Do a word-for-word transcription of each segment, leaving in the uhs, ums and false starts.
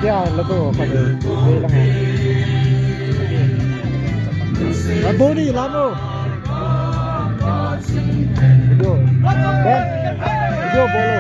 Kya lato pa de, de lang hai. Aboni lamo. Video. Ben. Video bolo.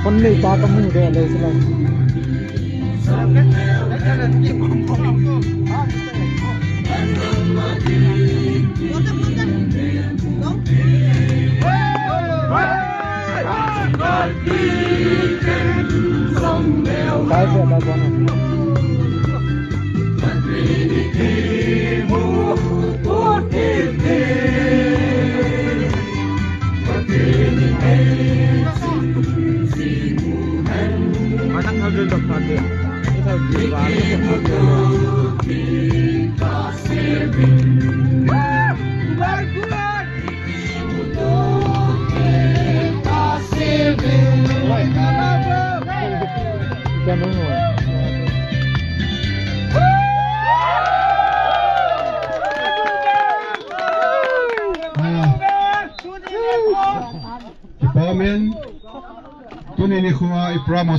Kon nei ta ka mu de le sila. Kai pe ta kona. Kipa umin, tuni nikho a i program ho